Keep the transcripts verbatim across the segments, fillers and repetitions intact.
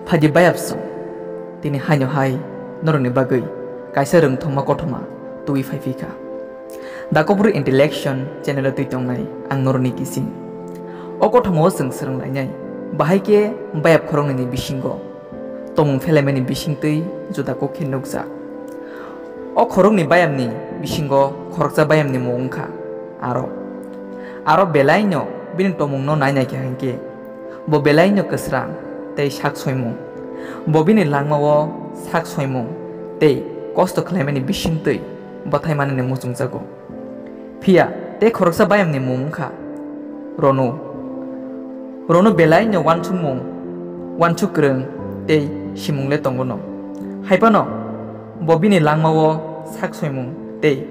Phaidi bayapsong, tini haino hai norokni bagwi kaisa rwngthoma kothoma twi phai phi kha. Dakobri Intellection channel-o twi tongnai ang norokni kising. O kothomao chwng swrwng lainai, bahai khe bayap khoroknwini bisingo tongmung phelaimani bisingtwi juda kok khe nukjak. O khoroknwi bayamni bisingo khoroksa bayamni mung wngkha Arok. Arok belaino bini tongmungno nai naikha hinkhe, bo belaino kwsrang tei sak soimung. Bo bini langmao sak soimung tei kosto khlaimani bisingtwi bwthai manani muchungjago. Phiya tei khoroksa bayamni mung wngkha Ronu. Ronu belaino uansukmung, uansuk kwrwng tei simung le tongo no. Hai phano bo bini langmao sak soimung tei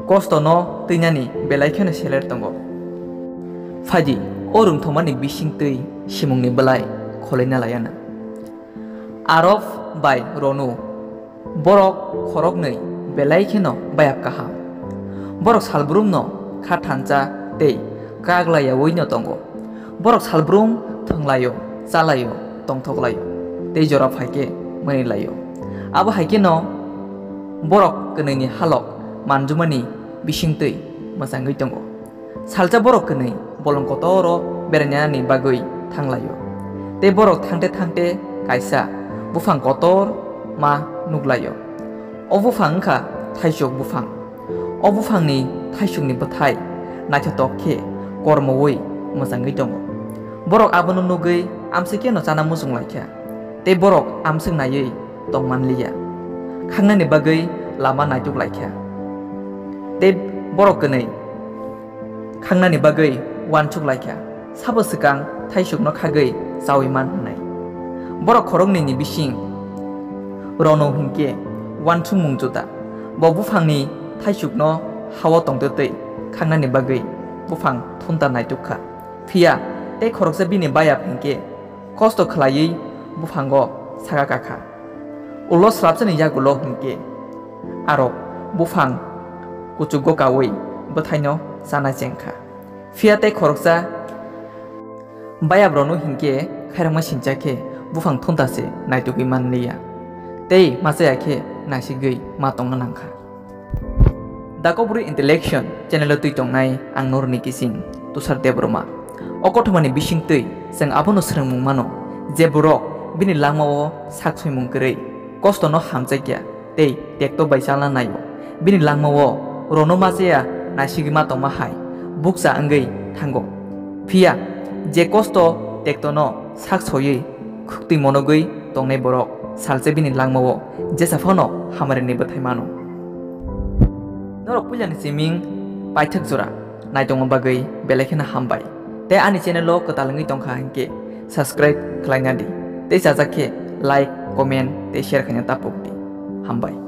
kostono twinani belai kheno seler tongo. Phaidi, o rwngthomani bisingtwi simungni bwlai kholaina laiana. Arok bai Ronu, borok khoroknwi belai kheno bayap kaham. Borok salbrumno kha thansa tei kak laiyaui no tongo. Borok salbrum thwnglaio, chalaio, tongthoklaio tei jora phaikhe mwnwilaio. Abo hai kheno borok kwnwini halok manjumani bisingtwi mwchangwi tongo. Salsa borok kwnwi bolong kotoro berainani bagwi thanglaio. Tei borok thangte thangte kaisa buphang kotor ma nuglaio. O buphang wngkha thaisuk buphang. O buphangni thaisukni bwthai naithotok khe kormoui mwchangwi tongo. Borok abono nugwi amswk kheno chana muchung laikha, tei borok amswk naiwi tong manliya. Khangnani bagwi lama naituk laikha, tei borok kwnwi khangnani bagwi uansuk laikha, sabo swkang thaisukno khagwi chaui man hwnwi. Borok khoroknwini bising Ronu hinkhe uansukmung juda. Bo buphangni thaisukno hao tongtwtwi khangnani bagwi buphang thunta naituk kha. Phiya tei khoroksa bini bayap hinkhe kosto khlaiwi buphango saka kakha. Ulo swrapsani yagulo hinkhe Arok buphang kuchugo kaui bwthaino chana chengkha. Phiya tei khoroksa bayap Ronu hinkhe khairokma sincha khe buphang thunta se naitugwi manliya. Tei machaya khe naisigwi ma tongna nangkha. Dakobri Intellection channel-o twi tongnai ang norokni kising Tushar Debbarma. O kothomani bisingtwi chwng abono swrwngmung mano je borok bini langmao sak soimung kwrwi, kostono hamjakya tei tekto bai chalna naio. Bini langmao Ronu machaya naisigwi ma tongma hai bukcha wngwi thango. Phiya je kosto tektono sak soiwi khuktwi monogwi tongnai borok salsa bini langmao jesa phano hamarini bwthai mano. Norok puilani siming paithak jora naitongma bagwi belai kheno hambai. Tei ani channel-o kwtal wngwi tongkha hinkhe subscribe khlaina di. Tei chajak khe like, comment tei share khaina tapuk di. Hambai.